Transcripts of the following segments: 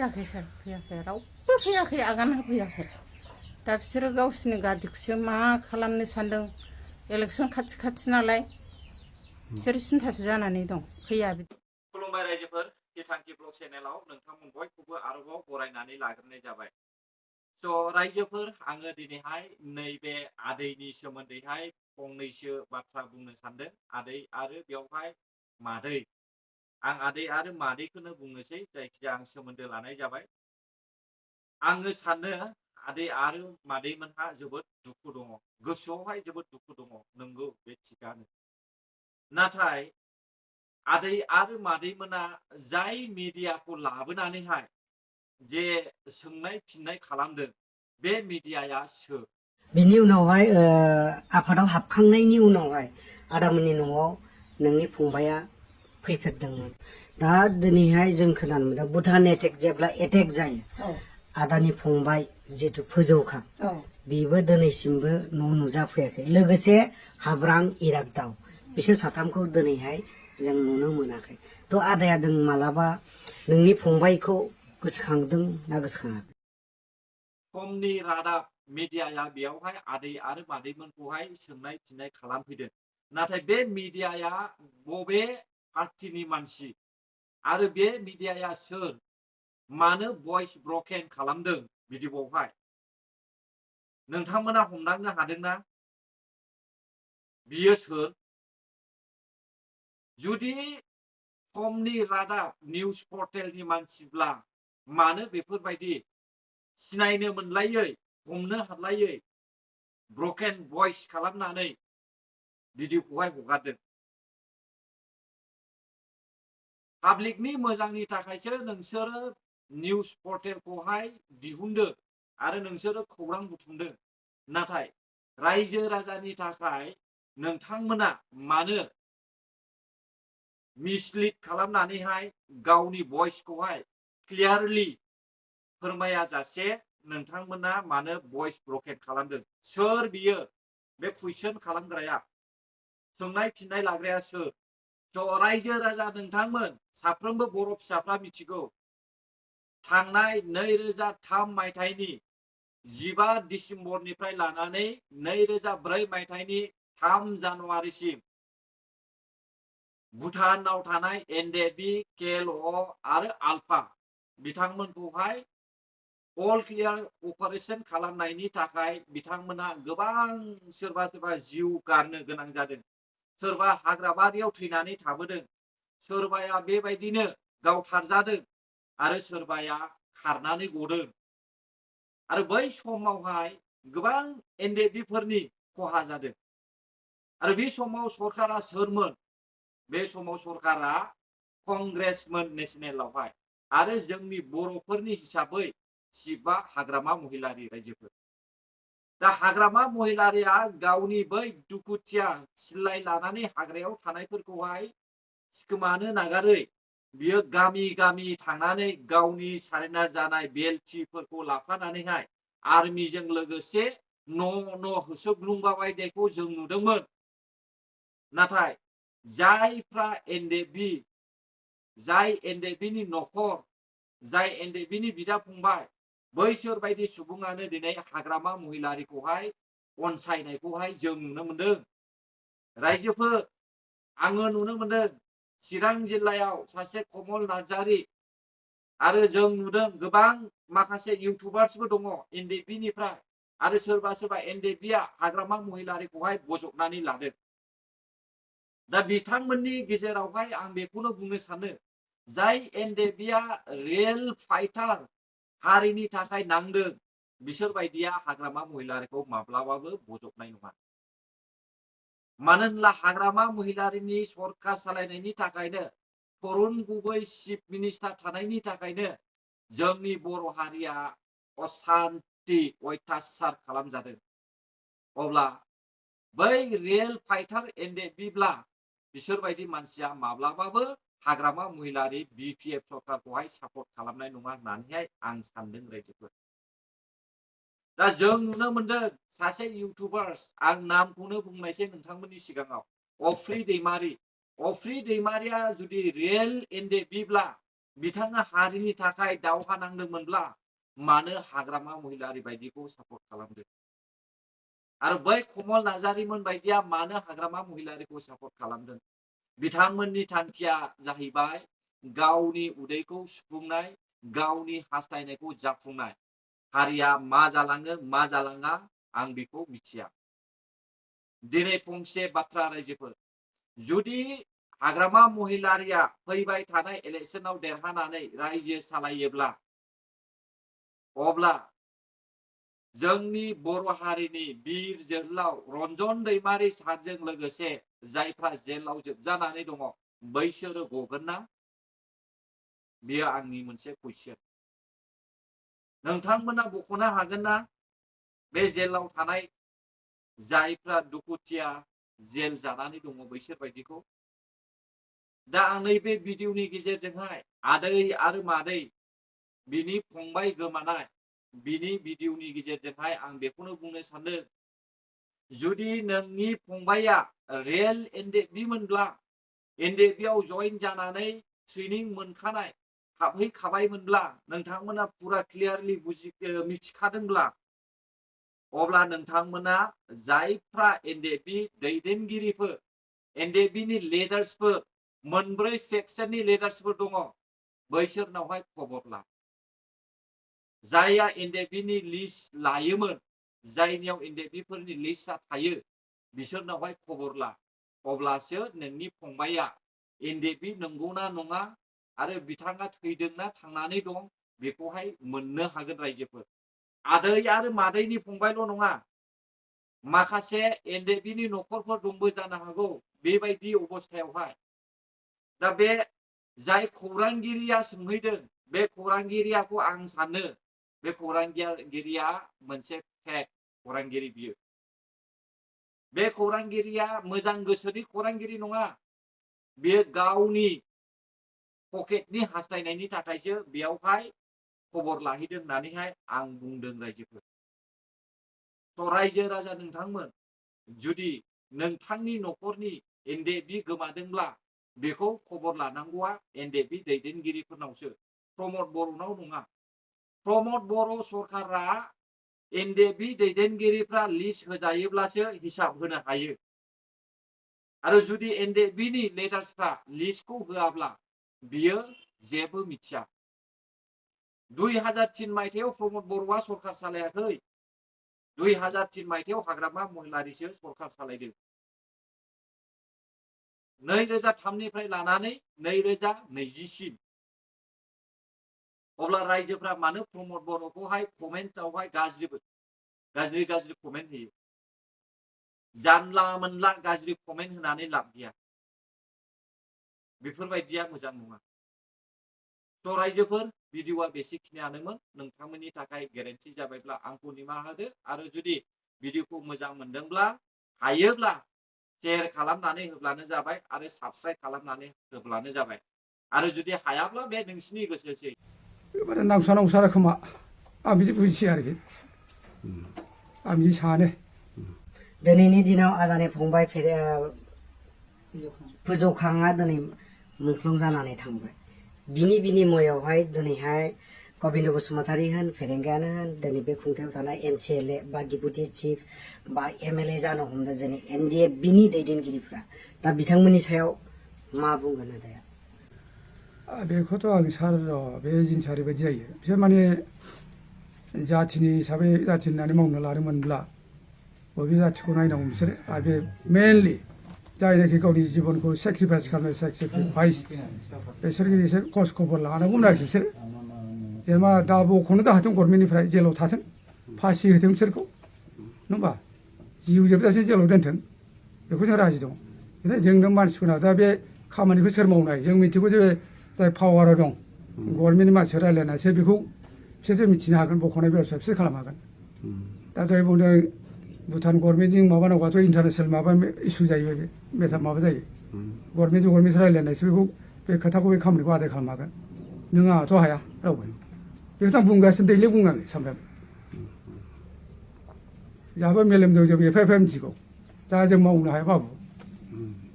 फैयाखै सार फैयाखै रावबो फैयाखै आगान होफैयाखै दा बिसोरो गावसिनि गादिखौसो मा खालामनो सानदों इलेक्सन खाथि नालाय बिसोरो सिन्थासो जानानै दं फैया खुलुमबाय रायजोफोर गिथांखि ब्लग चेनेलाव नोंथांमोन बयखौबो आरोबाव बरायनानै लाग्रोनाय जाबाय स' रायजोफोर आङो दिनैहाय नैबे आदैनि सोमोन्दैहाय फंनैसो बाथ्रा बुंनो सानदों आदै आरो बेवहाय मादै आं आदै आरो मादैखौनो बुंनोसै जायखिजाया आं सोमोन्दो लानाय जाबाय आङो सानो आदै आरो मादैमोनहा जोबोद दुखु दङ गोसोआवहाय जोबोद दुखु दङ नंगौ बे थिगानो नाथाय आदै आरो मादैमोना जाय मिडियाखौ लाबोनानैहाय जे सोंनाय फिननाय खालामदों बे मिडियाया सोर बिनि उनावहाय आफादाव हाबखांनायनि उनावहाय आदामोननि न'आव नोंनि फंबाया फैफेरदोंमोन दा दिनैहाय जों खोनानो मोनदों भुटान एटेक जेब्ला एटेक जायो आदानि फंबाय जितु फोजौखा बेबो दिनैसिमबो न' नुजाफैयाखै लोगोसे हाब्रां इरागदाव बिसोर साथामखौ दिनैहाय जों नुनो मोनाखै थ' आदाया जों मालाबा नोंनि फंबायखौ गोसोखांदों ना गोसोखाङाखै समनि रादाब मिडियाया बेयावहाय आदै आरो मादैमोनखौहाय सोंनाय फिननाय खालामफैदों नाथाय बे मिडियाया बबे पार्टिनि मानसि आरो बे मिडियाया सोर मानो भइस ब्रकेन खालामदों भिडिअ'आवहाय नोंथांमोना हमदांनो हादोंना बियो सोर जुदि समनि रादाब निउस पर्टेलनि मानसिब्ला मानो बेफोरबायदि सिनायनो मोनलायै हमनो हालायै ब्रकेन भइस खालामनानै भिडिअ'खौहाय हगारदों पाब्लिकनि मोजांनि थाखायसो नोंसोरो निउस पर्टेलखौहाय दिहुनदों आरो नोंसोरो खौरां बुथुमदों नाथाय रायजो राजानि थाखाय नोंथांमोना मानो मिसलिड खालामनानैहाय गावनि भइसखौहाय क्लियारलि फोरमायाजासे नोंथांमोना मानो भइस ब्रकेट खालामदों सोर बियो बे कुइसन खालामग्राया सोंनाय फिननाय लाग्राया सोर स' रायजो राजा नोंथांमोन साफ्रोमबो बर' फिसाफ्रा मिथिगौ थांनाय 2003 मायथाइनि 15 डिसेम्बरनिफ्राय लानानै 2004 मायथाइनि 3 जानुवारिसिम भुटानाव थानाय एनडेबि केएलअ आरो आल्फा बिथांमोनखौहाय अल क्लियार अपारेशन खालामनायनि थाखाय बिथांमोनहा गोबां सोरबा जिउ गारनो गोनां जादों सोरबा हाग्राबारियाव थैनानै थाबोदों सोरबाया बेबायदिनो गावथारजादों आरो सोरबाया खारनानै गदों आरो बै समावहाय गोबां एनडेबिफोरनि खहा जादों आरो बे समाव सरकारा सोरमोन बे समाव सरकारा कंग्रेसमोन नेशनेलावहाय आरो जोंनि बर'फोरनि हिसाबै शिबा हाग्रामा महिलारि रायजोफोर दा हाग्रामा महिलारिया गावनि बै दुखुथिया सिलाय लानानै हाग्रायाव थानायफोरखौहाय सिखोमानो नागारै बियो गामि गामि थांनानै गावनि सारेन्डार जानाय बेलथिफोरखौ लाफानानैहाय आर्मिजों लोगोसे न' न' होसोग्लुंबायनायखौ जों नुदोंमोन नाथाय जायफ्रा एनडेबि जाय एनडेबिनि न'खर जाय एनडेबिनि बिदा फंबाय बैसोर बायदि सुबुङानो दिनै हाग्रामा महिलारिखौहाय अनसायनायखौहाय जों नुनो मोनदों रायजोफोर आङो नुनो मोनदों चिरां जिल्लायाव सासे कमल नार्जारी आरो जों नुदों गोबां माखासे इउटुबार्सबो दङ एनडेबिनिफ्राय आरो सोरबा एनडेबिया हाग्रामा महिलारिखौहाय बजबनानै लादों दा बिथांमोननि गेजेरावहाय आं बेखौनो बुंनो सानो जाय एनडेबिया रियेल फाइटार हारिनि थाखाय नांदों बिसोर बायदिया हाग्रामा महिलारिखौ माब्लाबाबो बजबनाय नङा मानो होनब्ला हाग्रामा महिलारिनि सरकार सालायनायनि थाखायनो तरुण गुबै चिफ मिनिस्टार थानायनि थाखायनो जोंनि बर' हारिया असान्ति अयथासार खालामजादों अब्ला बै रियेल फाइटार एनडेबिब्ला बिसोरबायदि मानसिया माब्लाबाबो हाग्रामा महिलारि बिपिएफ सरकारखौहाय सापर्ट खालामनाय नङा होननानैहाय आं सानदों रायजोफोर दा जों नुनो मोनदों सासे इउटुबार्स आं नामखौनो बुंनायसै नोंथांमोननि सिगाङाव अफ्रि दैमारिया जुदि रियेल एनडेबिब्ला बिथाङा हारिनि थाखाय दावहा नांदोंमोनब्ला मानो हाग्रामा महिलारि बायदिखौ सापर्ट खालामदों आरो बै कमल नार्जारीमोन बायदिया मानो हाग्रामा महिलारिखौ सापर्ट खालामदों बिथांमोननि थांखिया जाहैबाय गावनि उदैखौ सुफुंनाय गावनि हास्थायनायखौ जाफुंनाय हारिया मा जालाङो मा जालाङा आं बेखौ मिथिया दिनै फंसे बाथ्रा रायजोफोर जुदि हाग्रामा महिलारिया फैबाय थानाय इलेक्शनाव देरहानानै रायजो सालायोब्ला अब्ला जोंनि बर' हारिनि बीर जोहोलाव रन्जन दैमारि सारजों लोगोसे जायफ्रा जेलाव जोबजानानै दङ बैसोरो गगोन ना बेयो आंनि मोनसे कुइसन नोंथांमोना बख'नो हागोन ना बे जेलाव थानाय जायफ्रा दुखुथिया जेल जानानै दङ बैसोर बायदिखौ दा आं नैबे भिडिअनि गेजेरजोंहाय आदै आरो मादै बिनि फंबाय गोमानाय बिनि भिडिअनि गेजेरजोंहाय आं बेखौनो बुंनो सानदों जुदि नोंनि फंबाया रियेल एनडेबि मोनब्ला एनडेबियाव जइन जानानै ट्रेनिं मोनखानाय हाबहैखाबायमोनब्ला नोंथांमोना पुरा क्लियारलि मिथिखादोंब्ला अब्ला नोंथांमोना जायफ्रा एनडेबि दैदेनगिरिफोर एनडेबिनि लिडार्सफोर मोनब्रै फेक्शननि लिडार्सफोर दङ बैसोरनावहाय खबर ला जायहा एनडेबिनि लिस्ट लायोमोन जायनियाव एनडेबिफोरनि लिस्टआ थायो बिसोरनावहाय खबर ला अब्लासो नोंनि फंबाया एनडेबि नंगौना नङा आरो बिथाङा थैदोंना थांनानै दं बेखौहाय मोननो हागोन रायजोफोर आदै आरो मादैनि फंबायल' नङा माखासे एनडेबिनि न'खरफोर दंबो जानो हागौ बेबायदि अबस्थायावहाय दा बे जाय खौरांगिरिया सोंहैदों बे खौरांगिरियाखौ आं सानो बे खौरांगिरिया मोनसे फेक खौरांगिरि बियो बे खौरांगिरिया मोजां गोसोनि खौरांगिरि नङा बेयो गावनि पकेटनि हास्थायनायनि थाखायसो बेयावहाय खबर लाहैदों होननानैहाय आं बुंदों रायजोफोर थ' रायजो राजा नोंथांमोन जुदि नोंथांनि न'खरनि एनडेबि गोमादोंब्ला बेखौ खबर लानांगौआ एनडेबि दैदेनगिरिफोरनावसो प्रमद बर'नाव नङा प्रमद बर' सरकारा एनडेबि दैदेनगिरिफ्रा लिस्ट होजायोब्लासो हिसाब होनो हायो आरो जुदि एनडेबिनि लिडार्सफ्रा लिस्टखौ होआब्ला बियो जेबो मिथिया 2003 मायथाइयाव प्रमद बर'आ सरकार सालायाखै 2003 मायथाइयाव हाग्रामा महिलारिसो सरकार सालायदों 2003 निफ्राय लानानै 2020 अब्ला रायजोफ्रा मानो प्रमद बर'खौहाय कमेन्टआवहाय गाज्रि कमेन्ट होयो जानला मोनला गाज्रि कमेन्ट होनानै लाब गैया बेफोरबायदिया मोजां नङा थ' रायजोफोर भिडिअआ बेसेखिनियानोमोन नोंथांमोननि थाखाय गेरेन्टि जाबायब्ला आंखौ निमाहा होदो आरो जुदि भिडिअखौ मोजां मोनदोंब्ला हायोब्ला शेयार खालामनानै होब्लानो जाबाय आरो साबस्क्राइब खालामनानै होब्लानो जाबाय आरो जुदि हायाब्ला बे नोंसिनि गोसोसै माने नांसा रोखोमा आं बिदि बुजियो आरोखि आं बिदि सानो दिनैनि दिनाव आदानि फंबाय फोजौखाङा दिनै मुंख्लं जानानै थांबाय बिनि बिनिमयआवहाय दिनैहाय गबिन्द बसुमतारी होन फेरेंगायानो होन दिनै बे खुंथायाव थानाय एमसिएलए बा डिपुटि चिफ बा एमएलए जानो हमदों जोंनि एनडिएफबिनि दैदेनगिरिफ्रा दा बिथांमोननि सायाव मा बुंगोन आदाया बेखौथ' आं सार बे जिनिसा ओरैबायदि जायो बिसोर माने जाथिनि हिसाबै जाथि होननानै मावनो लादोंमोनब्ला बबे जाथिखौ नायनांगौ बिसोरो आरो बे मेनलि जायनाखि गावनि जिबनखौ सेक्रिफाइस खालामनाय सेक्रिफाइस बिसोरखौ एसे खस खबर लानांगौमोन आरोखि बिसोरो जेनेबा दा बख'नो दाहाथों गभर्नमेन्टनिफ्राय जेलाव थाथों फासि होथों बिसोरखौ नङा होमबा जिउ जोबजासे जेलाव दोनथों बेखौ जों राजि दं जोंनो मानसिफोरना दा बे खामानिखौ सोर मावनाय जों मिथिगौ जे जाय पावाराव दं गभर्नमेन्टनि मानसिया रायज्लायनासो बेखौ बिसोरसो मिथिनो हागोन बख'नाय बेबस्था बिसोर खालामनो हागोन दा दहाय बुंदों भुटान गभर्नमेन्टजों माबानांगौआथ' इन्टारनेसनेल माबा इसु जायो बे मेटार माबा जायो गभर्नमेन्टजों गभर्नमेन्ट रायज्लायनायसो बेखौ बे खोथाखौ बे खामानिखौ आदाय खालामनो हागोन नों आंहाथ' हाया रावबो बेखौथ' आं बुंगासिनो दैलि बुङो आङो सामफ्रामबो जाहाबो मेलेम दं जों एफा एफा मिथिगौ दा जों मावनो हाया बाबु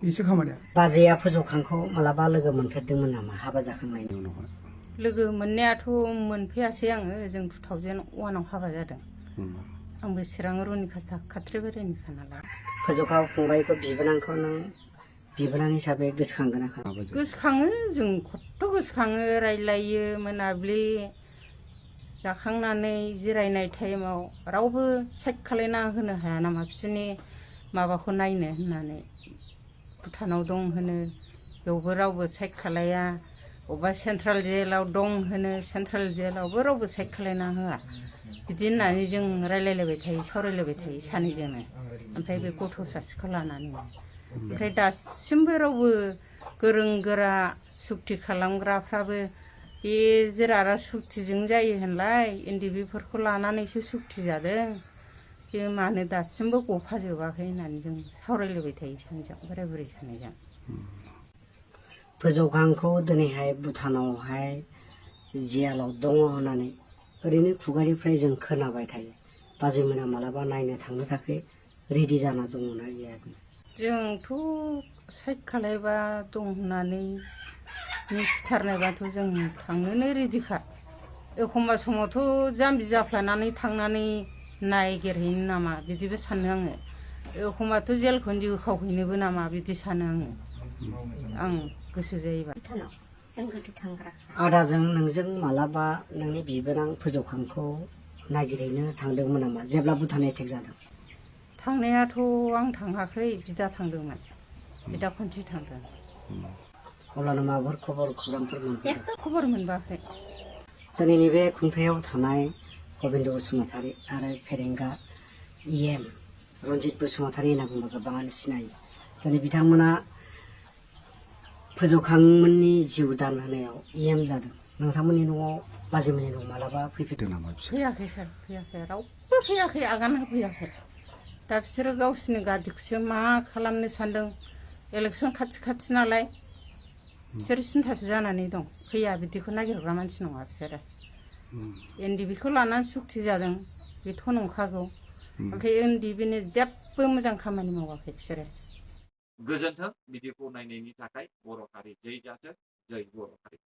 बेसो खामानिया बाजैया फोजौखांखौ मालाबा लोगो मोनफेरदोंमोन नामा हाबा जाखांनायनि उनावहाय लोगो मोननायाथ' मोनफैयासै आङो जों 2001 आव हाबा जादों आंबो चिरां रुनिखाता खाथ्रिबारिनिखा नालाय फोजौखाव फंबायखौ बिबोनांखौ नों बिबोनां हिसाबै गोसोखांगोन ना गोसोखाङो जों खथ्थ' गोसोखाङो रायलायो मोनाबिलि जाखांनानै जिरायनाय टाइमाव रावबो साइड खालायना होनो हाया नामा बिसोरनि माबाखौ नायनो होननानै भुटानाव दं होनो बेयावबो रावबो साइड खालाया अबेबा सेन्ट्रेल जेलाव दं होनो सेन्ट्रेल जेलावबो रावबो साइड खालायना होआ बिदि होननानै जों रायलायलायबाय थायो सावरायलायबाय थायो सानैजोंनो ओमफ्राय बे गथ' सासेखौ लानानै ओमफ्राय दासिमबो रावबो गोरों गोरा सुक्ति खालामग्राफ्राबो बे जिरादा सुक्तिजों जायो होनलाय एनडिएफबिफोरखौ लानानैसो सुक्ति जादों बे मानो दासिमबो गफाजोबाखै होननानै जों सावरायलायबाय थायो सानैजों बोराय बुरै सानैजों फोजौखांखौ दिनैहाय भुटानावहाय जेलाव दङ होननानै ओरैनो खुगानिफ्राय जों खोनाबाय थायो बाजैमोना मालाबा नायनो थांनो थाखाय रेडि जाना दङना गैया जोंथ' साइड खालायबा दं होननानै मिथिथारनायबाथ' जों थांनोनो रेडिखा एखमबा समावथ' जाम्बि जाफ्लानानै थांनानै नायगिरहैनो नामा बिदिबो सानो आङो एखमबाथ' जेलखौनो जोखावहैनोबो नामा बिदि सानो आं गोसो जायोबा आदाजों नोंजों मालाबा नोंनि बिबोनां फोजौखांखौ नागिरहैनो थांदोंमोन नामा जेब्ला भुटान एटेक जादों थांनायाथ' आं थाङाखै बिदा थांदोंमोन बिदा खनसे थांदों अब्लानो माबाफोर खौरांफोर मोनदों खबर मोनबाखै दिनैनि बे खुंथायाव थानाय गबिन्द बसुमतारी आरो फेरेंगा EM रन्जित बसुमतारी होनना बुङोब्ला गोबाङानो सिनायो दिनै बिथांमोना फोजौखांमोननि जिउ दान होनायाव EM जादों नोंथांमोननि न'आव बाजैमोननि न'आव मालाबा फैफेरदों नामा फैयाखै सार फैयाखै रावबो फैयाखै आगान होफैयाखै दा बिसोरो गावसिनि गादिखौसो मा खालामनो सानदों इलेक्सन खाथि नालाय बिसोर सिन्थासो जानानै दं फैया बिदिखौ नागिरग्रा मानसि नङा बिसोरो एनडिएफबिखौ लानानै सुक्ति जादों बेथ' नंखागौ ओमफ्राय एनडिएफबिनो जेबो मोजां खामानि मावाखै बिसोरो गोजोन्थों भिडिअखौ नायनायनि थाखाय बर' हारि जै जाथों जै बर' हारि